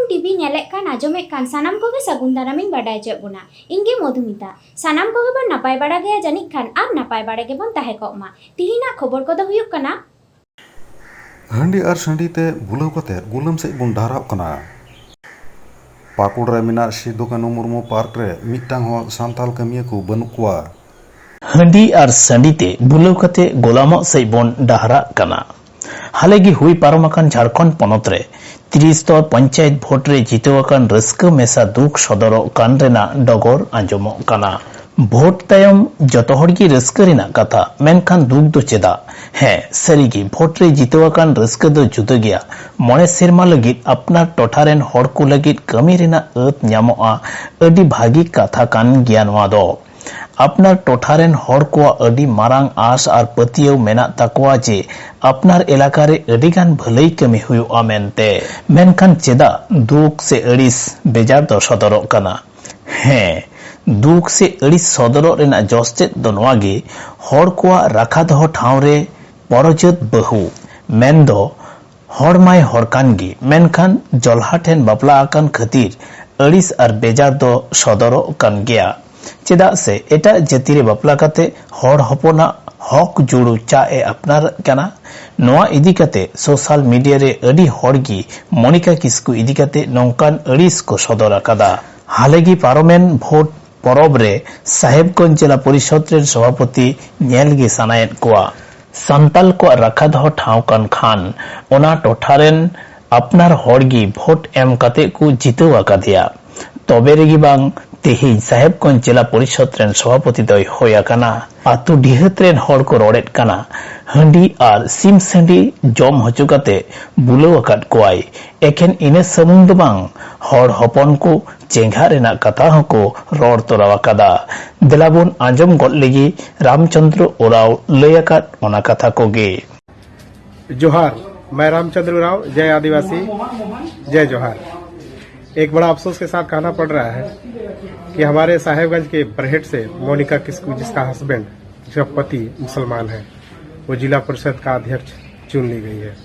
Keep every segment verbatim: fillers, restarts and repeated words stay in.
TV ᱧᱮᱞᱮᱫ ᱠᱟᱱ, ᱟᱸᱡᱚᱢᱮᱫ ᱠᱟᱱ ᱥᱟᱱᱟᱢ ᱠᱚᱜᱮ ᱥᱟᱹᱜᱩᱱ ᱫᱟᱨᱟᱢᱤᱧ ᱵᱟᱰᱟᱭ ᱦᱚᱪᱚᱭᱮᱫ ᱵᱚᱱᱟ᱾ ᱤᱧ ᱜᱮ ᱢᱚᱫᱷᱩᱢᱤᱛᱟ᱾ ᱥᱟᱱᱟᱢ ᱠᱚᱜᱮ ᱵᱚᱱ ᱱᱟᱯᱟᱭ ᱵᱟᱲᱟ ᱜᱮᱭᱟ ᱡᱟᱹᱱᱤᱡ ᱠᱷᱟᱱ, ᱟᱨ ᱱᱟᱯᱟᱭ ᱵᱟᱲᱟ ᱜᱮᱵᱚᱱ ᱛᱟᱦᱮᱸ ᱠᱚᱜ ᱢᱟ᱾ ᱛᱤᱦᱤᱧᱟᱜ ᱠᱷᱚᱵᱚᱨ ᱠᱚᱫᱚ ᱦᱩᱭᱩᱜ ᱠᱟᱱᱟ᱾ ᱦᱟᱺᱰᱤ ᱟᱨ ᱥᱟᱺᱰᱤ ᱛᱮ ᱵᱩᱞᱟᱹᱣ ᱠᱟᱛᱮ ᱜᱩᱞᱟᱹᱢ ᱥᱮᱫ ᱵᱚᱱ ᱰᱟᱦᱨᱟᱜ ᱠᱟᱱᱟ᱾ ᱯᱟᱹᱠᱩᱲ ᱨᱮ ᱢᱮᱱᱟᱜ ᱥᱤᱫᱩ ᱠᱟᱹᱱᱦᱩ ᱢᱩᱨᱢᱩ ᱯᱟᱨᱠ ᱨᱮ ᱢᱤᱫᱴᱟᱝ ᱦᱚᱸ ᱥᱟᱱᱛᱟᱞ ᱠᱟᱹᱢᱤᱭᱟᱹ ᱠᱚ ᱵᱟᱹᱱᱩᱜ ᱠᱚᱣᱟ᱾ ᱦᱟᱺᱰᱤ ᱟᱨ ᱥᱟᱺᱰᱤ ᱛᱮ ᱵᱩᱞᱟᱹᱣ ᱠᱟᱛᱮ ᱜᱚᱞᱟᱢᱚᱜ ᱥᱮᱫ ᱵᱚᱱ ᱰᱟᱦᱨᱟᱜ ᱠᱟᱱᱟ᱾ ᱦᱟᱞᱮ ᱜᱮ ᱦᱩᱭ ᱯᱟᱨᱚᱢ ᱟᱠᱟᱱ ᱡᱷᱟᱲᱠᱷᱚᱸᱰ ᱯᱚᱱᱚᱛ ᱨᱮ ᱛᱤᱨᱤᱥ ᱛᱚᱨ ᱯᱚᱧᱪᱟᱭᱮᱛ ᱵᱷᱳᱴ ᱨᱮ ᱡᱤᱛᱟᱹᱣ ᱟᱠᱟᱱ ᱨᱟᱹᱥᱠᱟᱹ ᱢᱮᱥᱟ ᱫᱩᱠ ᱥᱚᱫᱚᱨᱚᱜ ᱠᱟᱱ ᱨᱮᱱᱟᱜ ᱰᱚᱜᱚᱨ ᱟᱸᱡᱚᱢᱚᱜ ᱠᱟᱱᱟ᱾ ᱵᱷᱳᱴ ᱛᱟᱭᱚᱢ ᱡᱚᱛᱚ ᱦᱚᱲ ᱜᱮ ᱨᱟᱹᱥᱠᱟᱹ ᱨᱮᱱᱟᱜ ᱠᱟᱛᱷᱟ, ᱢᱮᱱᱠᱷᱟᱱ ᱫᱩᱠ ᱫᱚ ᱪᱮᱫᱟᱜ? ᱦᱮᱸ, ᱥᱟᱹᱨᱤᱜᱮ ᱵᱷᱳᱴ ᱨᱮ ᱡᱤᱛᱟᱹᱣ ᱟᱠᱟᱱ ᱨᱟᱹᱥᱠᱟᱹ ᱫᱚ ᱡᱩᱫᱟᱹ ᱜᱮᱭᱟ᱾ ᱢᱚᱬᱮ ᱥᱮᱨᱢᱟ ᱞᱟᱹᱜᱤᱫ ᱟᱯᱱᱟᱨ ᱴᱚᱴᱷᱟ ᱨᱮᱱ ᱦᱚᱲ ᱠᱚ ᱞᱟᱹᱜᱤᱫ ᱠᱟᱹᱢᱤ ᱨᱮᱱᱟᱜ ᱟᱹᱛ ᱧᱟᱢᱚᱜᱼᱟ, ᱟᱹᱰᱤ ᱵᱷᱟᱹᱜᱤ ᱠᱟᱛᱷᱟ ᱠᱟᱱ ᱜᱮᱭᱟ ᱱᱚᱣᱟ ᱫᱚ᱾ ᱟᱯᱱᱟᱨ ᱴᱚᱴᱷᱟ ᱨᱮᱱ ᱦᱚᱲ ᱠᱚᱣᱟᱜ ᱟᱹᱰᱤ ᱢᱟᱨᱟᱝ ᱟᱸᱥ ᱟᱨ ᱯᱟᱹᱛᱭᱟᱹᱣ ᱢᱮᱱᱟᱜ ᱛᱟᱠᱚᱣᱟ ᱡᱮ ᱟᱯᱱᱟᱨ ᱮᱞᱟᱠᱟ ᱨᱮ ᱟᱹᱰᱤ ᱜᱟᱱ ᱵᱷᱟᱹᱞᱟᱹᱭ ᱠᱟᱹᱢᱤ ᱦᱩᱭᱩᱜᱼᱟ ᱢᱮᱱᱛᱮ᱾ ᱢᱮᱱᱠᱷᱟᱱ ᱪᱮᱫᱟᱜ ᱫᱩᱠ ᱥᱮ ᱟᱹᱲᱤᱥ ᱵᱮᱡᱟᱨ ᱫᱚ ᱥᱚᱫᱚᱨᱚᱜ ᱠᱟᱱᱟ? ᱦᱮᱸ, ᱫᱩᱠ ᱥᱮ ᱟᱹᱲᱤᱥ ᱥᱚᱫᱚᱨᱚᱜ ᱨᱮᱱᱟᱜ ᱡᱚᱥ ᱛᱮᱫ ᱫᱚ ᱱᱚᱣᱟ ᱜᱮ, ᱦᱚᱲ ᱠᱚᱣᱟᱜ ᱨᱟᱠᱷᱟ ᱫᱚᱦᱚ ᱴᱷᱟᱶ ᱨᱮ ᱯᱚᱨᱚᱡᱟᱹᱛ ᱵᱟᱹᱦᱩ, ᱢᱮᱱᱫᱚ ᱦᱚᱲ ᱢᱟᱭ ᱦᱚᱲ ᱠᱟᱱ ᱜᱮ, ᱢᱮᱱᱠᱷᱟᱱ ᱡᱚᱞᱦᱟ ᱴᱷᱮᱱ ᱵᱟᱯᱞᱟ ᱟᱠᱟᱱ ᱠᱷᱟᱹᱛᱤᱨ ᱟᱹᱲᱤᱥ ᱟᱨ ᱵᱮᱡᱟᱨ ᱫᱚ ᱥᱚᱫᱚᱨᱚᱜ ᱠᱟᱱ ᱜᱮᱭᱟ᱾ ᱪᱮᱫᱟᱜ ᱥᱮ ᱮᱴᱟᱜ ᱡᱟᱹᱛᱤ ᱨᱮ ᱵᱟᱯᱞᱟ ᱠᱟᱛᱮ ᱦᱚᱲ ᱦᱚᱯᱚᱱᱟᱜ ᱦᱚᱠ ᱡᱩᱲᱩ ᱪᱟᱜ ᱮ ᱟᱯᱱᱟᱨᱮᱫ ᱠᱟᱱᱟ᱾ ᱱᱚᱣᱟ ᱤᱫᱤ ᱠᱟᱛᱮ ᱥᱳᱥᱟᱞ ᱢᱤᱰᱤᱭᱟ ᱨᱮ ᱟᱹᱰᱤ ᱦᱚᱲ ᱜᱮ ᱢᱚᱱᱤᱠᱟ ᱠᱤᱥᱠᱩ ᱤᱫᱤ ᱠᱟᱛᱮ ᱱᱚᱝᱠᱟᱱ ᱟᱹᱲᱤᱥ ᱠᱚ ᱥᱚᱫᱚᱨ ᱟᱠᱟᱫᱟ᱾ ᱦᱟᱞᱮ ᱜᱮ ᱯᱟᱨᱚᱢᱮᱱ ᱵᱷᱳᱴ ᱯᱚᱨᱚᱵᱽ ᱨᱮ ᱥᱟᱦᱮᱵᱽᱜᱚᱸᱡᱽ ᱡᱮᱞᱟ ᱯᱚᱨᱤᱥᱚᱫᱽ ᱨᱮᱱ ᱥᱚᱵᱷᱟᱯᱚᱛᱤ ᱧᱮᱞ ᱜᱮ ᱥᱟᱱᱟᱭᱮᱫ ᱠᱚᱣᱟ᱾ ᱥᱟᱱᱛᱟᱞ ᱠᱚᱣᱟᱜ ᱨᱟᱠᱷᱟ ᱫᱚᱦᱚ ᱴᱷᱟᱶ ᱠᱟᱱ ᱠᱷᱟᱱ ᱚᱱᱟ ᱴᱚᱴᱷᱟ ᱨᱮᱱ ᱟᱯᱱᱟᱨ ᱦᱚᱲ ᱜᱮ ᱵᱷᱳᱴ ᱮᱢ ᱠᱟᱛᱮ ᱠᱚ ᱡᱤᱛᱟᱹᱣ ᱟᱠᱟᱫᱮᱭᱟ᱾ ᱛᱚᱵᱮ ᱨᱮᱜᱮ ᱵᱟᱝ ᱛᱮᱦᱮᱧ ᱥᱟᱦᱮᱵᱽᱜᱚᱸᱡᱽ ᱡᱮᱞᱟ ᱯᱚᱨᱤᱥᱚᱫᱽ ᱨᱮᱱ ᱥᱚᱵᱷᱟᱯᱚᱛᱤ ᱫᱚᱭ ᱦᱩᱭ ᱟᱠᱟᱱᱟ᱾ ᱟᱛᱳ ᱰᱤᱦᱟᱹᱛ ᱨᱮᱱ ᱦᱚᱲ ᱠᱚ ᱨᱚᱲᱮᱫ ᱠᱟᱱᱟ, ᱦᱟᱺᱰᱤ ᱟᱨ ᱥᱤᱢ ᱥᱟᱺᱰᱤ ᱡᱚᱢ ᱦᱚᱪᱚ ᱠᱟᱛᱮ ᱵᱩᱞᱟᱹᱣ ᱟᱠᱟᱫ ᱠᱚᱣᱟᱭ᱾ ᱮᱠᱷᱮᱱ ᱤᱱᱟᱹ ᱥᱩᱢᱩᱝ ᱫᱚ ᱵᱟᱝ, ᱦᱚᱲ ᱦᱚᱯᱚᱱ ᱠᱚ ᱪᱮᱸᱜᱷᱟᱜ ᱨᱮᱱᱟᱜ ᱠᱟᱛᱷᱟ ᱦᱚᱸᱠᱚ ᱨᱚᱲ ᱛᱚᱨᱟᱣ ᱟᱠᱟᱫᱟ᱾ ᱫᱮᱞᱟ ᱵᱚᱱ ᱟᱸᱡᱚᱢ ᱜᱚᱫ ᱞᱮᱜᱮ ᱨᱟᱢᱪᱚᱸᱫᱽᱨᱚ ᱳᱨᱟᱣ ᱞᱟᱹᱭ ᱟᱠᱟᱫ ᱚᱱᱟ ᱠᱟᱛᱷᱟ ᱠᱚᱜᱮ᱾ जोहार, मैं रामचंद्र उरांव, जय आदिवासी, जय जोहार। एक बड़ा अफसोस के साथ कहना पड़ रहा है कि हमारे साहेबगंज के बरहेट से मोनिका किस्कू, जिसका हस्बैंड, जिसका पति मुसलमान है, वो जिला परिषद का अध्यक्ष चुन ली गई है।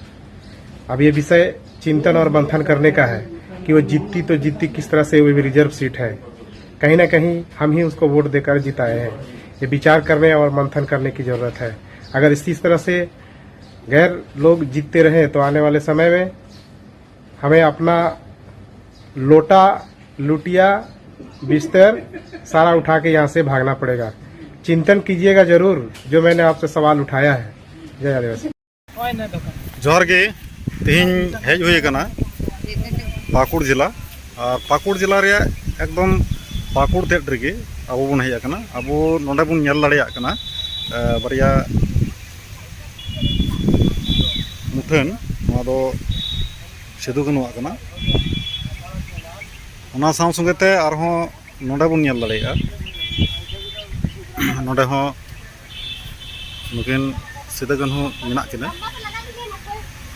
अब ये विषय चिंतन और मंथन करने का है कि वो जीतती तो जीतती किस तरह से, वो भी रिजर्व सीट है। कहीं ना कहीं हम ही उसको वोट देकर जिताए हैं। ये विचार करने और मंथन करने की ज़रूरत है। अगर इसी तरह से गैर लोग जीतते रहे तो आने वाले समय में हमें अपना लोटा, लुटिया, बिस्तर सारा उठा के यहाँ से भागना पड़ेगा। चिंतन कीजिएगा ज़रूर जो मैंने आपसे सवाल उठाया है। जय आदिवासी। ᱡᱚᱦᱟᱨ ᱜᱮ᱾ ᱛᱮᱦᱮᱧ ᱦᱮᱡ ᱦᱩᱭ ᱟᱠᱟᱱᱟ ᱯᱟᱹᱠᱩᱲ ᱡᱮᱞᱟ, ᱟᱨ ᱯᱟᱹᱠᱩᱲ ᱡᱮᱞᱟ ᱨᱮᱭᱟᱜ ᱮᱠᱫᱚᱢ ᱯᱟᱹᱠᱩᱲ ᱛᱮᱫ ᱨᱮᱜᱮ ᱟᱵᱚ ᱵᱚᱱ ᱦᱮᱡ ᱟᱠᱟᱱᱟ᱾ ᱟᱵᱚ ᱱᱚᱰᱮ ᱵᱚᱱ ᱧᱮᱞ ᱫᱟᱲᱮᱭᱟᱜ ᱠᱟᱱᱟ, ᱮ, ᱵᱟᱨᱭᱟ ᱢᱩᱴᱷᱟᱹᱱ, ᱱᱚᱣᱟ ᱫᱚ ᱥᱤᱫᱩ ᱠᱟᱹᱱᱩᱣᱟᱜ ᱠᱟᱱᱟ᱾ ᱚᱱᱟ ᱥᱟᱶ ᱥᱚᱸᱜᱮ ᱛᱮ ᱟᱨᱦᱚᱸ ᱱᱚᱰᱮ ᱵᱚᱱ ᱧᱮᱞ ᱫᱟᱲᱮᱭᱟᱜᱼᱟ, ᱱᱚᱰᱮ ᱦᱚᱸ ᱱᱩᱠᱤᱱ ᱥᱤᱫᱩ ᱠᱟᱹᱱᱦᱩ ᱢᱮᱱᱟᱜ ᱠᱤᱱᱟ᱾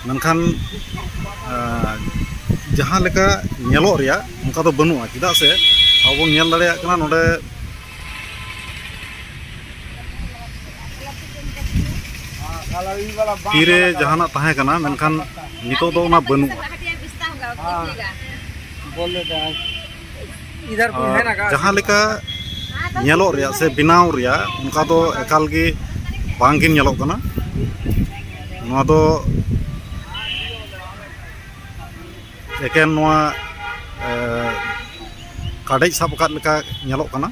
ᱢᱮᱱᱠᱷᱟᱱ, ᱟᱸ, ᱡᱟᱦᱟᱸ ᱞᱮᱠᱟ ᱧᱮᱞᱚᱜ ᱨᱮᱭᱟᱜ ᱚᱱᱠᱟ ᱫᱚ ᱵᱟᱹᱱᱩᱜᱼᱟ, ᱪᱮᱫᱟᱜ ᱥᱮ ᱟᱵᱚ ᱵᱚᱱ ᱧᱮᱞ ᱫᱟᱲᱮᱭᱟᱜ ᱠᱟᱱᱟ ᱱᱚᱰᱮ ᱛᱤᱨᱮ ᱡᱟᱦᱟᱱᱟᱜ ᱛᱟᱦᱮᱸ ᱠᱟᱱᱟ, ᱢᱮᱱᱠᱷᱟᱱ ᱱᱤᱛᱚᱜ ᱫᱚ ᱚᱱᱟ ᱵᱟᱹᱱᱩᱜᱼᱟ᱾ ᱤᱫᱷᱟᱨ ᱠᱩᱪ ᱦᱮ ᱱᱟ ᱠᱟ? ᱡᱟᱦᱟᱸ ᱞᱮᱠᱟ ᱧᱮᱞᱚᱜ ᱨᱮᱭᱟᱜ ᱥᱮ ᱵᱮᱱᱟᱣ ᱨᱮᱭᱟᱜ ᱚᱱᱠᱟ ᱫᱚ ᱮᱠᱟᱞ ᱜᱮ ᱵᱟᱝ ᱜᱮ ᱧᱮᱞᱚᱜ ᱠᱟᱱᱟ᱾ ᱱᱚᱣᱟ ᱫᱚ ᱮᱠᱮᱱ ᱱᱚᱣᱟ, ᱮ, ᱠᱟᱰᱮᱡ ᱥᱟᱵ ᱟᱠᱟᱫ ᱞᱮᱠᱟ ᱧᱮᱞᱚᱜ ᱠᱟᱱᱟ᱾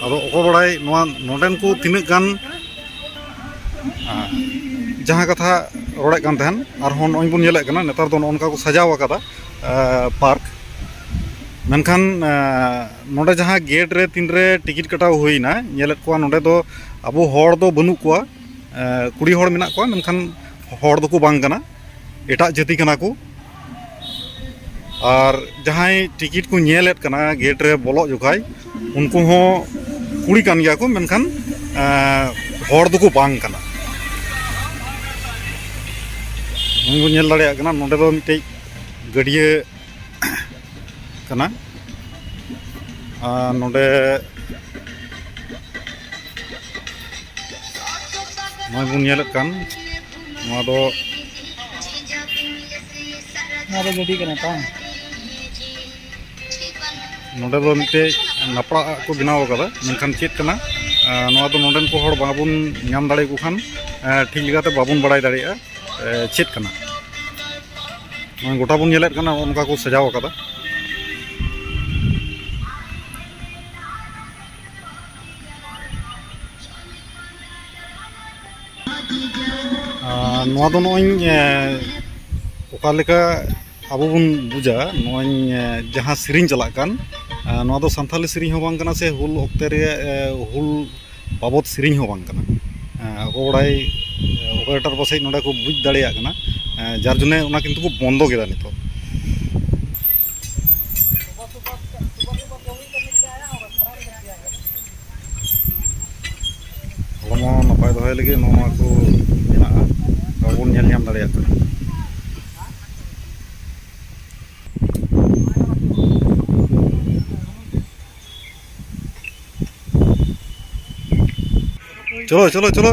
ᱟᱫᱚ ᱚᱠᱚᱭ ᱵᱟᱲᱟᱭ ᱱᱚᱣᱟ ᱱᱚᱰᱮᱱ ᱠᱚ ᱛᱤᱱᱟᱹᱜ ᱜᱟᱱ, ᱟ, ᱡᱟᱦᱟᱸ ᱠᱟᱛᱷᱟ ᱨᱚᱲᱮᱫ ᱠᱟᱱ ᱛᱟᱦᱮᱱ, ᱟᱨᱦᱚᱸ ᱱᱚᱜᱼᱚᱭ ᱵᱚᱱ ᱧᱮᱞᱮᱫ ᱠᱟᱱᱟ, ᱱᱮᱛᱟᱨ ᱫᱚ ᱱᱚᱜᱼᱚ ᱱᱚᱝᱠᱟ ᱠᱚ ᱥᱟᱡᱟᱣ ᱟᱠᱟᱫᱟ, ᱟ, ᱯᱟᱨᱠ᱾ ᱢᱮᱱᱠᱷᱟᱱ, ᱟ, ᱱᱚᱰᱮ ᱡᱟᱦᱟᱸ ᱜᱮᱴ ᱨᱮ ᱛᱤᱱᱨᱮ ᱴᱤᱠᱤᱴ ᱠᱟᱴᱟᱣ ᱦᱩᱭᱱᱟ, ᱧᱮᱞᱮᱫ ᱠᱚᱣᱟ ᱱᱚᱰᱮ ᱫᱚ ᱟᱵᱚ ᱦᱚᱲ ᱫᱚ ᱵᱟᱹᱱᱩᱜ ᱠᱚᱣᱟ, ᱟ, ᱠᱩᱲᱤ ᱦᱚᱲ ᱢᱮᱱᱟᱜ ᱠᱚᱣᱟ, ᱢᱮᱱᱠᱷᱟᱱ ᱦᱚᱲ ᱫᱚᱠᱚ ᱵᱟᱝ ᱠᱟᱱᱟ, ᱮᱴᱟᱜ ᱡᱟᱹᱛᱤ ᱠᱟᱱᱟ ᱠᱚ᱾ ᱟᱨ ᱡᱟᱦᱟᱸᱭ ᱴᱤᱠᱤᱴ ᱠᱚ ᱧᱮᱞᱮᱫ ᱠᱟᱱᱟ ᱜᱮᱴ ᱨᱮ ᱵᱚᱞᱚᱜ ᱡᱚᱠᱷᱟᱡ, ᱩᱱᱠᱩ ᱦᱚᱸ ᱠᱩᱲᱤ ᱠᱟᱱ ᱜᱮᱭᱟ ᱠᱚ, ᱢᱮᱱᱠᱷᱟᱱ, ᱮᱸ, ᱦᱚᱲ ᱫᱚᱠᱚ ᱵᱟᱝ ᱠᱟᱱᱟ᱾ ᱱᱚᱜᱼᱚᱭ ᱵᱚᱱ ᱧᱮᱞ ᱫᱟᱲᱮᱭᱟᱜ ᱠᱟᱱᱟ, ᱱᱚᱰᱮ ᱫᱚ ᱢᱤᱫᱴᱮᱡ ᱜᱟᱹᱰᱭᱟᱹ ᱠᱟᱱᱟ᱾ ᱟᱨ ᱱᱚᱰᱮ ᱱᱚᱜᱼᱚᱭ ᱵᱚᱱ ᱧᱮᱞᱮᱫ ᱠᱟᱱ, ᱱᱚᱣᱟ ᱫᱚ ᱱᱚᱣᱟ ᱫᱚ ᱜᱟᱹᱰᱤ ᱠᱟᱱᱟ ᱛᱚ᱾ ᱱᱚᱰᱮ ᱫᱚ ᱢᱤᱫᱴᱮᱡ ᱱᱟᱯᱲᱟᱜ ᱟᱜ ᱠᱚ ᱵᱮᱱᱟᱣ ᱟᱠᱟᱫᱟ, ᱢᱮᱱᱠᱷᱟᱱ ᱪᱮᱫ ᱠᱟᱱᱟ? ᱟᱨ ᱱᱚᱣᱟ ᱫᱚ ᱱᱚᱰᱮᱱ ᱠᱚ ᱦᱚᱲ ᱵᱟᱵᱚᱱ ᱧᱟᱢ ᱫᱟᱲᱮᱭᱟᱠᱚ ᱠᱷᱟᱱ, ᱟᱨ ᱴᱷᱤᱠ ᱞᱮᱠᱟᱛᱮ ᱵᱟᱵᱚᱱ ᱵᱟᱲᱟᱭ ᱫᱟᱲᱮᱭᱟᱜᱼᱟ, ᱮ, ᱪᱮᱫ ᱠᱟᱱᱟ᱾ ᱱᱚᱜᱼᱚᱭ ᱜᱚᱴᱟ ᱵᱚᱱ ᱧᱮᱞᱮᱫ ᱠᱟᱱᱟ, ᱱᱚᱜᱼᱚ ᱱᱚᱝᱠᱟ ᱠᱚ ᱥᱟᱡᱟᱣ ᱟᱠᱟᱫᱟ᱾ ᱟᱨ ᱱᱚᱣᱟ ᱫᱚ ᱱᱚᱜᱼᱚᱭ, ᱮ, ᱚᱠᱟ ᱞᱮᱠᱟ ᱟᱵᱚ ᱵᱚᱱ ᱵᱩᱡᱟ, ᱱᱚᱜᱼᱚᱭ, ᱮ, ᱡᱟᱦᱟᱸ ᱥᱮᱨᱮᱧ ᱪᱟᱞᱟᱜ ᱠᱟᱱ, ᱮ, ᱱᱚᱣᱟ ᱫᱚ ᱥᱟᱱᱛᱷᱟᱞᱤ ᱥᱮᱨᱮᱧ ᱦᱚᱸ ᱵᱟᱝ ᱠᱟᱱᱟ, ᱥᱮ ᱦᱩᱞ ᱚᱠᱛᱮ ᱨᱮ, ᱮ, ᱦᱩᱞ ᱵᱟᱵᱚᱫ ᱥᱮᱨᱮᱧ ᱦᱚᱸ ᱵᱟᱝ ᱠᱟᱱᱟ᱾ ᱮ, ᱚᱠᱚᱭ ᱵᱟᱲᱟᱭ, ᱮ, ᱚᱠᱚᱭᱴᱟᱜ ᱯᱟᱥᱮᱡ ᱱᱚᱰᱮ ᱠᱚ ᱵᱩᱡᱽ ᱫᱟᱲᱮᱭᱟᱜ ᱠᱟᱱᱟ, ᱮ, ᱡᱟᱨ ᱡᱚᱱᱱᱮ ᱚᱱᱟ ᱠᱤᱱᱛᱩ ᱠᱚ ᱵᱚᱱᱫᱚ ᱠᱮᱫᱟ ᱱᱤᱛᱚᱜ᱾ ᱦᱚᱲᱢᱚ ᱱᱟᱯᱟᱭ ᱫᱚᱦᱚᱭ ᱞᱟᱹᱜᱤᱫ ᱱᱚᱣᱟ ᱠᱚ ᱢᱮᱱᱟᱜᱼᱟ, ᱵᱟᱵᱚᱱ ᱧᱮᱞ ᱧᱟᱢ ᱫᱟᱲᱮᱭᱟᱜ ᱠᱟᱱᱟ᱾ ᱪᱚᱞᱚ, ᱪᱚᱞᱚ, ᱪᱚᱞᱚ᱾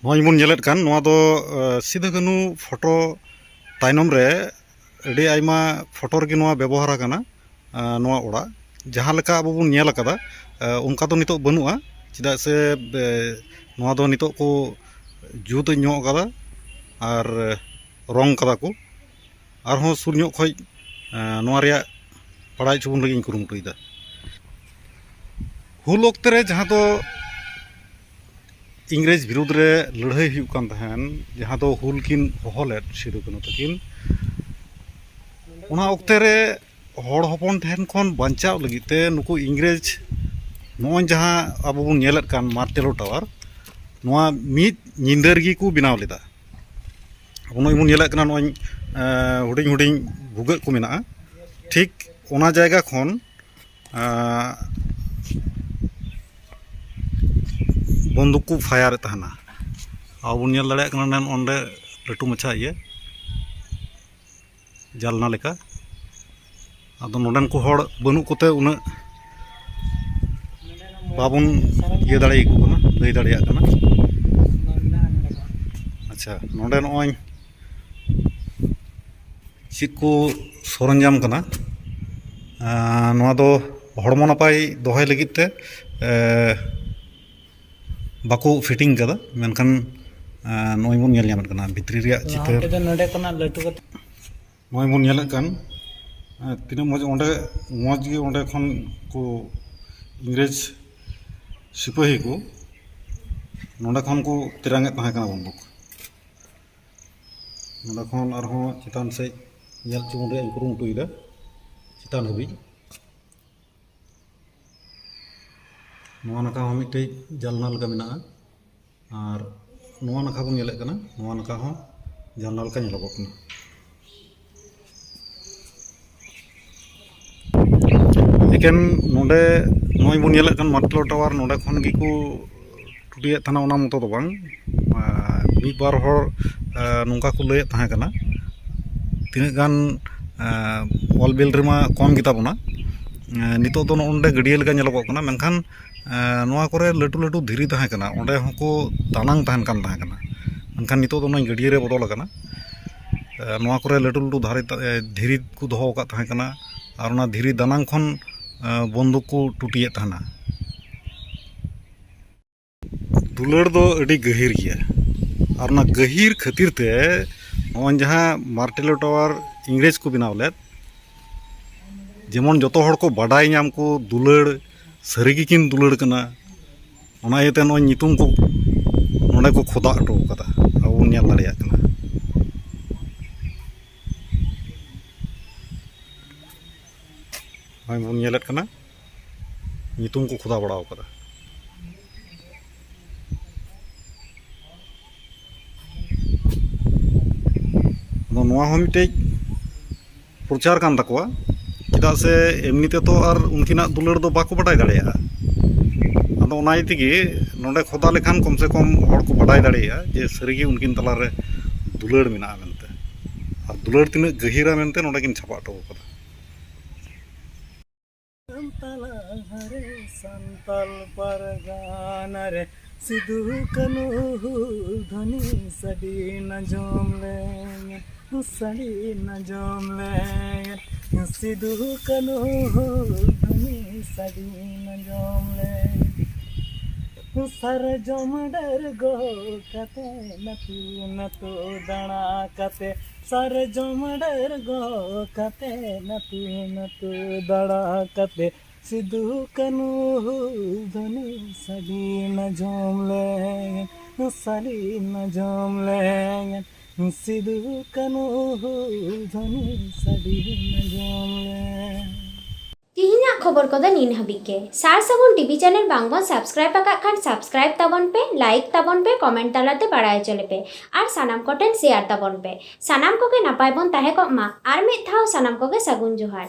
ᱱᱚᱜᱼᱚᱭ ᱵᱚᱱ ᱧᱮᱞᱮᱫ ᱠᱟᱱ, ᱱᱚᱣᱟ ᱫᱚ, ᱮ, ᱥᱤᱫᱩ ᱠᱟᱹᱱᱦᱩ ᱯᱷᱳᱴᱳ ᱛᱟᱭᱱᱚᱢ ᱨᱮ ᱟᱹᱰᱤ ᱟᱭᱢᱟ ᱯᱷᱳᱴᱳ ᱨᱮᱜᱮ ᱱᱚᱣᱟ ᱵᱮᱵᱚᱦᱟᱨ ᱟᱠᱟᱱᱟ᱾ ᱮ, ᱱᱚᱣᱟ ᱚᱲᱟᱜ ᱡᱟᱦᱟᱸ ᱞᱮᱠᱟ ᱟᱵᱚ ᱵᱚᱱ ᱧᱮᱞ ᱟᱠᱟᱫᱟ, ᱮ, ᱚᱱᱠᱟ ᱫᱚ ᱱᱤᱛᱚᱜ ᱵᱟᱹᱱᱩᱜᱼᱟ᱾ ᱪᱮᱫᱟᱜ ᱥᱮ, ᱮ, ᱱᱚᱣᱟ ᱫᱚ ᱱᱤᱛᱚᱜ ᱠᱚ ᱡᱩᱛ ᱧᱚᱜ ᱟᱠᱟᱫᱟ ᱟᱨ ᱨᱚᱝ ᱠᱟᱫᱟ ᱠᱚ᱾ ᱟᱨᱦᱚᱸ ᱥᱩᱨ ᱧᱚᱜ ᱠᱷᱚᱡ, ᱮ, ᱱᱚᱣᱟ ᱨᱮᱭᱟᱜ ᱵᱟᱲᱟᱭ ᱦᱚᱪᱚ ᱵᱚᱱ ᱞᱟᱹᱜᱤᱫ ᱤᱧ ᱠᱩᱨᱩᱢᱩᱴᱩᱭᱮᱫᱟ᱾ ᱦᱩᱞ ᱚᱠᱛᱮ ᱨᱮ ᱡᱟᱦᱟᱸ ᱫᱚ ᱤᱝᱨᱮᱡᱽ ᱵᱤᱨᱩᱫᱽ ᱨᱮ ᱞᱟᱹᱲᱦᱟᱹᱭ ᱦᱩᱭᱩᱜ ᱠᱟᱱ ᱛᱟᱦᱮᱱ, ᱡᱟᱦᱟᱸ ᱫᱚ ᱦᱩᱞ ᱠᱤᱱ ᱦᱚᱦᱚ ᱞᱮᱫ ᱥᱤᱫᱩ ᱠᱟᱹᱱᱦᱩ ᱛᱟᱹᱠᱤᱱ, ᱚᱱᱟ ᱚᱠᱛᱮ ᱨᱮ ᱦᱚᱲ ᱦᱚᱯᱚᱱ ᱴᱷᱮᱱ ᱠᱷᱚᱱ ᱵᱟᱧᱪᱟᱣ ᱞᱟᱹᱜᱤᱫ ᱛᱮ ᱱᱩᱠᱩ ᱤᱝᱨᱮᱡᱽ ᱱᱚᱜᱼᱚᱭ ᱡᱟᱦᱟᱸ ᱟᱵᱚ ᱵᱚᱱ ᱧᱮᱞᱮᱫ ᱠᱟᱱ ᱢᱟᱨᱴᱮᱞᱳ ᱴᱟᱣᱟᱨ, ᱱᱚᱣᱟ ᱢᱤᱫ ᱧᱤᱫᱟᱹ ᱨᱮᱜᱮ ᱠᱚ ᱵᱮᱱᱟᱣ ᱞᱮᱫᱟ᱾ ᱟᱵᱚ ᱱᱚᱜᱼᱚᱭ ᱵᱚᱱ ᱧᱮᱞᱮᱫ ᱠᱟᱱᱟ, ᱱᱚᱜᱼᱚᱭ, ᱮᱸ, ᱦᱩᱰᱤᱧ ᱦᱩᱰᱤᱧ ᱵᱷᱩᱜᱟᱹᱜ ᱠᱚ ᱢᱮᱱᱟᱜᱼᱟ, ᱴᱷᱤᱠ ᱚᱱᱟ ᱡᱟᱭᱜᱟ ᱠᱷᱚᱱ, ᱮᱸ, ᱵᱚᱱᱫᱩᱠ ᱠᱚ ᱯᱷᱟᱭᱟᱨᱮᱫ ᱛᱟᱦᱮᱱᱟ᱾ ᱟᱵᱚ ᱵᱚᱱ ᱧᱮᱞ ᱫᱟᱲᱮᱭᱟᱜ ᱠᱟᱱᱟ, ᱱᱮᱱ ᱚᱸᱰᱮ ᱞᱟᱹᱴᱩ ᱢᱟᱪᱷᱟ ᱤᱭᱟᱹ ᱡᱟᱞᱱᱟ ᱞᱮᱠᱟ᱾ ᱟᱫᱚ ᱱᱚᱰᱮᱱ ᱠᱚ ᱦᱚᱲ ᱵᱟᱹᱱᱩᱜ ᱠᱚᱛᱮ ᱩᱱᱟᱹᱜ ᱵᱟᱵᱚᱱ ᱤᱭᱟᱹ ᱫᱟᱲᱮᱭᱟᱠᱚ ᱠᱟᱱᱟ, ᱞᱟᱹᱭ ᱫᱟᱲᱮᱭᱟᱜ ᱠᱟᱱᱟ᱾ ᱟᱪᱪᱷᱟ, ᱱᱚᱰᱮ ᱱᱚᱜᱼᱚᱭ ᱪᱮᱫ ᱠᱚ ᱥᱚᱨᱚᱧᱡᱟᱢ ᱠᱟᱱᱟ᱾ ᱟᱸ, ᱱᱚᱣᱟ ᱫᱚ ᱦᱚᱲᱢᱚ ᱱᱟᱯᱟᱭ ᱫᱚᱦᱚᱭ ᱞᱟᱹᱜᱤᱫ ᱛᱮ, ᱮ, ᱵᱟᱠᱚ ᱯᱷᱤᱴᱤᱝ ᱠᱟᱫᱟ, ᱢᱮᱱᱠᱷᱟᱱ, ᱮ, ᱱᱚᱜᱼᱚᱭ ᱵᱚᱱ ᱧᱮᱞ ᱧᱟᱢᱮᱫ ᱠᱟᱱᱟ ᱵᱷᱤᱛᱨᱤ ᱨᱮᱭᱟᱜ ᱪᱤᱛᱟᱹᱨ᱾ ᱞᱟᱦᱟ ᱛᱮᱫᱚ ᱱᱚᱰᱮ ᱠᱷᱚᱱᱟᱜ ᱞᱟᱹᱴᱩ ᱠᱟᱛᱮ ᱱᱚᱜᱼᱚᱭ ᱵᱚᱱ ᱧᱮᱞᱮᱫ ᱠᱟᱱ, ᱮ, ᱛᱤᱱᱟᱹᱜ ᱢᱚᱡᱽ ᱚᱸᱰᱮ, ᱢᱚᱡᱽ ᱜᱮ ᱚᱸᱰᱮ ᱠᱷᱚᱱ ᱠᱚ ᱤᱝᱨᱮᱡᱽ ᱥᱤᱯᱟᱹᱦᱤ ᱠᱚ ᱱᱚᱰᱮ ᱠᱷᱚᱱ ᱠᱚ ᱛᱮᱨᱟᱝᱮᱫ ᱛᱟᱦᱮᱸ ᱠᱟᱱᱟ ᱵᱚᱱᱫᱩᱠ᱾ ᱱᱚᱰᱮ ᱠᱷᱚᱱ ᱟᱨᱦᱚᱸ ᱪᱮᱛᱟᱱ ᱥᱮᱫ ᱧᱮᱞ ᱦᱚᱪᱚ ᱵᱚᱱ ᱨᱮᱭᱟᱜ ᱤᱧ ᱠᱩᱨᱩᱢᱩᱴᱩᱭᱮᱫᱟ, ᱪᱮᱛᱟᱱ ᱦᱟᱹᱵᱤᱡ᱾ ᱱᱚᱣᱟ ᱱᱟᱠᱷᱟ ᱦᱚᱸ ᱢᱤᱫᱴᱮᱡ ᱡᱟᱞᱱᱟ ᱞᱮᱠᱟ ᱢᱮᱱᱟᱜᱼᱟ, ᱟᱨ ᱱᱚᱣᱟ ᱱᱟᱠᱷᱟ ᱵᱚᱱ ᱧᱮᱞᱮᱫ ᱠᱟᱱᱟ, ᱱᱚᱣᱟ ᱱᱟᱠᱷᱟ ᱦᱚᱸ ᱡᱟᱞᱱᱟ ᱞᱮᱠᱟ ᱧᱮᱞᱚᱜᱚᱜ ᱠᱟᱱᱟ᱾ ᱮᱠᱮᱱ ᱱᱚᱰᱮ ᱱᱚᱜᱼᱚᱭ ᱵᱚᱱ ᱧᱮᱞᱮᱫ ᱠᱟᱱ ᱢᱟᱨᱴᱮᱞᱳ ᱴᱟᱣᱟᱨ, ᱱᱚᱰᱮ ᱠᱷᱚᱱ ᱜᱮᱠᱚ ᱴᱩᱴᱤᱭᱮᱫ ᱛᱟᱦᱮᱱᱟ, ᱚᱱᱟ ᱢᱚᱛᱚ ᱫᱚ ᱵᱟᱝ᱾ ᱟᱨ ᱢᱤᱫ ᱵᱟᱨ ᱦᱚᱲ, ᱟᱨ, ᱱᱚᱝᱠᱟ ᱠᱚ ᱞᱟᱹᱭᱮᱫ ᱛᱟᱦᱮᱸ ᱠᱟᱱᱟ, ᱛᱤᱱᱟᱹᱜ ᱜᱟᱱ, ᱟᱨ, ᱚᱞ ᱵᱤᱞ ᱨᱮᱢᱟ ᱠᱚᱢ ᱜᱮᱛᱟ ᱵᱚᱱᱟ᱾ ᱟᱨ ᱱᱤᱛᱚᱜ ᱫᱚ ᱱᱚᱜᱼᱚ ᱱᱚᱰᱮ ᱜᱟᱹᱰᱭᱟᱹ ᱞᱮᱠᱟ ᱧᱮᱞᱚᱜᱚᱜ ᱠᱟᱱᱟ, ᱢᱮᱱᱠᱷᱟᱱ, ᱟᱨ, ᱱᱚᱣᱟ ᱠᱚᱨᱮ ᱞᱟᱹᱴᱩ ᱞᱟᱹᱴᱩ ᱫᱷᱤᱨᱤ ᱛᱟᱦᱮᱸ ᱠᱟᱱᱟ, ᱚᱸᱰᱮ ᱦᱚᱸᱠᱚ ᱫᱟᱱᱟᱝ ᱛᱟᱦᱮᱱ ᱠᱟᱱ ᱛᱟᱦᱮᱸ ᱠᱟᱱᱟ, ᱢᱮᱱᱠᱷᱟᱱ ᱱᱤᱛᱚᱜ ᱫᱚ ᱱᱚᱜᱼᱚᱭ ᱜᱟᱹᱰᱭᱟᱹ ᱨᱮ ᱵᱚᱫᱚᱞ ᱟᱠᱟᱱᱟ᱾ ᱟᱨ ᱱᱚᱣᱟ ᱠᱚᱨᱮ ᱞᱟᱹᱴᱩ ᱞᱟᱹᱴᱩ ᱫᱷᱟᱨᱮ, ᱫᱷᱤᱨᱤ ᱠᱚ ᱫᱚᱦᱚ ᱟᱠᱟᱫ ᱛᱟᱦᱮᱸ ᱠᱟᱱᱟ, ᱟᱨ ᱚᱱᱟ ᱫᱷᱤᱨᱤ ᱫᱟᱱᱟᱝ ᱠᱷᱚᱱ, ᱟᱨ, ᱵᱚᱱᱫᱩᱠ ᱠᱚ ᱴᱩᱴᱤᱭᱮᱫ ᱛᱟᱦᱮᱱᱟ᱾ ᱫᱩᱞᱟᱹᱲ ᱫᱚ ᱟᱹᱰᱤ ᱜᱟᱹᱦᱤᱨ ᱜᱮᱭᱟ, ᱟᱨ ᱚᱱᱟ ᱜᱟᱹᱦᱤᱨ ᱠᱷᱟᱹᱛᱤᱨ ᱛᱮ ᱱᱚᱜᱼᱚᱭ ᱡᱟᱦᱟᱸ ᱢᱟᱨᱴᱮᱞᱳ ᱴᱟᱣᱟᱨ ᱤᱝᱨᱮᱡᱽ ᱠᱚ ᱵᱮᱱᱟᱣ ᱞᱮᱫ, ᱡᱮᱢᱚᱱ ᱡᱚᱛᱚ ᱦᱚᱲ ᱠᱚ ᱵᱟᱰᱟᱭ ᱧᱟᱢ ᱠᱚ ᱫᱩᱞᱟᱹᱲ ᱥᱟᱹᱨᱤ ᱜᱮᱠᱤᱱ ᱫᱩᱞᱟᱹᱲ ᱠᱟᱱᱟ, ᱚᱱᱟ ᱤᱭᱟᱹᱛᱮ ᱱᱚᱜᱼᱚᱭ ᱧᱩᱛᱩᱢ ᱠᱚ ᱱᱚᱰᱮ ᱠᱚ ᱠᱷᱚᱫᱟ ᱦᱚᱴᱚ ᱠᱟᱫᱟ, ᱟᱵᱚ ᱵᱚᱱ ᱧᱮᱞ ᱫᱟᱲᱮᱭᱟᱜ ᱠᱟᱱᱟ᱾ ᱱᱚᱜᱼᱚᱭ ᱵᱚᱱ ᱧᱮᱞᱮᱫ ᱠᱟᱱᱟ, ᱧᱩᱛᱩᱢ ᱠᱚ ᱠᱷᱚᱫᱟ ᱵᱟᱲᱟ ᱟᱠᱟᱫᱟ᱾ ᱟᱫᱚ ᱱᱚᱣᱟ ᱦᱚᱸ ᱢᱤᱫᱴᱮᱡ ᱯᱨᱚᱪᱟᱨ ᱠᱟᱱ ᱛᱟᱠᱚᱣᱟ, ᱪᱮᱫᱟᱜ ᱥᱮ ᱮᱢᱱᱤ ᱛᱮᱫᱚ ᱟᱨ ᱩᱱᱠᱤᱱᱟᱜ ᱫᱩᱞᱟᱹᱲ ᱫᱚ ᱵᱟᱠᱚ ᱵᱟᱰᱟᱭ ᱫᱟᱲᱮᱭᱟᱜᱼᱟ᱾ ᱟᱫᱚ ᱚᱱᱟ ᱤᱭᱟᱹ ᱛᱮᱜᱮ ᱱᱚᱰᱮ ᱠᱷᱚᱫᱟ ᱞᱮᱠᱷᱟᱱ ᱠᱚᱢ ᱥᱮ ᱠᱚᱢ ᱦᱚᱲ ᱠᱚ ᱵᱟᱰᱟᱭ ᱫᱟᱲᱮᱭᱟᱜᱼᱟ ᱡᱮ ᱥᱟᱹᱨᱤᱜᱮ ᱩᱱᱠᱤᱱ ᱛᱟᱞᱟᱨᱮ ᱫᱩᱞᱟᱹᱲ ᱢᱮᱱᱟᱜᱼᱟ ᱢᱮᱱᱛᱮ, ᱟᱨ ᱫᱩᱞᱟᱹᱲ ᱛᱤᱱᱟᱹᱜ ᱜᱟᱹᱦᱤᱨᱟ ᱢᱮᱱᱛᱮ ᱱᱚᱰᱮ ᱠᱤᱱ ᱪᱷᱟᱯᱟ ᱦᱚᱴᱚ ᱟᱠᱟᱫᱟ᱾ ᱥᱟᱱᱛᱟᱞ ᱯᱟᱨᱜᱟᱱᱟ ᱨᱮ ᱥᱤᱫᱩ ᱠᱟᱹᱱᱦᱩ ᱦᱩᱞ ᱫᱷᱚᱱᱤ ᱥᱟᱰᱮ ᱟᱸᱡᱚᱢ ᱞᱮ, ᱥᱟᱰᱮ ᱟᱸᱡᱚᱢ ᱞᱮ, ᱥᱤᱫᱩ ᱠᱟᱹᱱᱦᱩ ᱦᱩᱞ ᱫᱷᱚᱱᱤ ᱥᱟᱰᱮ ᱟᱸᱡᱚᱢ ᱞᱮ᱾ ᱥᱟᱨᱡᱚᱢ ᱰᱟᱹᱨ ᱜᱚᱜ ᱠᱟᱛᱮ ᱱᱟᱹᱛᱩ ᱱᱟᱹᱛᱩ ᱫᱟᱬᱟ ᱠᱟᱛᱮ, ᱥᱟᱨᱡᱚᱢ ᱰᱟᱹᱨ ᱜᱚᱜ ᱠᱟᱛᱮ ᱱᱟᱹᱛᱩ ᱱᱟᱹᱛᱩ ᱫᱟᱬᱟ ᱠᱟᱛᱮ, ᱥᱤᱫᱩ ᱠᱟᱹᱱᱦᱩ ᱦᱩᱞ ᱫᱷᱚᱱᱤ ᱥᱟᱰᱮ ᱟᱸᱡᱚᱢ ᱞᱮ, ᱥᱟᱰᱮ ᱟᱸᱡᱚᱢ ᱞᱮ, ᱥᱤᱫᱩ ᱠᱟᱹᱱᱦᱩ ᱦᱩᱞ ᱫᱷᱚᱱᱤ ᱥᱟᱰᱮ ᱟᱸᱡᱚᱢ ᱞᱮ᱾ ᱛᱤᱦᱤᱧᱟᱜ ᱠᱷᱚᱵᱚᱨ ᱠᱚᱫᱚ ᱱᱤᱱ ᱦᱟᱹᱵᱤᱡ ᱜᱮ᱾ ᱥᱟᱨ ᱥᱟᱹᱜᱩᱱ ᱴᱤᱵᱷᱤ ᱪᱮᱱᱮᱞ ᱵᱟᱝ ᱵᱚᱱ ᱥᱟᱵᱥᱠᱨᱟᱭᱤᱵ ᱟᱠᱟᱫ ᱠᱷᱟᱱ ᱥᱟᱵᱥᱠᱨᱟᱭᱤᱵ ᱛᱟᱵᱚᱱ ᱯᱮ, ᱞᱟᱭᱤᱠ ᱛᱟᱵᱚᱱ ᱯᱮ, ᱠᱚᱢᱮᱱᱴ ᱛᱟᱞᱟᱛᱮ ᱵᱟᱲᱟᱭ ᱦᱚᱪᱚ ᱞᱮᱯᱮ ᱟᱨ ᱥᱟᱱᱟᱢ ᱠᱚᱴᱷᱮᱱ ᱥᱮᱭᱟᱨ ᱛᱟᱵᱚᱱ ᱯᱮ᱾ ᱥᱟᱱᱟᱢ ᱠᱚᱜᱮ ᱱᱟᱯᱟᱭ ᱵᱚᱱ ᱛᱟᱦᱮᱸ ᱠᱚᱜ ᱢᱟ᱾ ᱟᱨ ᱢᱤᱫ ᱫᱷᱟᱣ ᱥᱟᱱᱟᱢ ᱠᱚᱜᱮ ᱥᱟᱹᱜᱩᱱ ᱡᱚᱦᱟᱨ᱾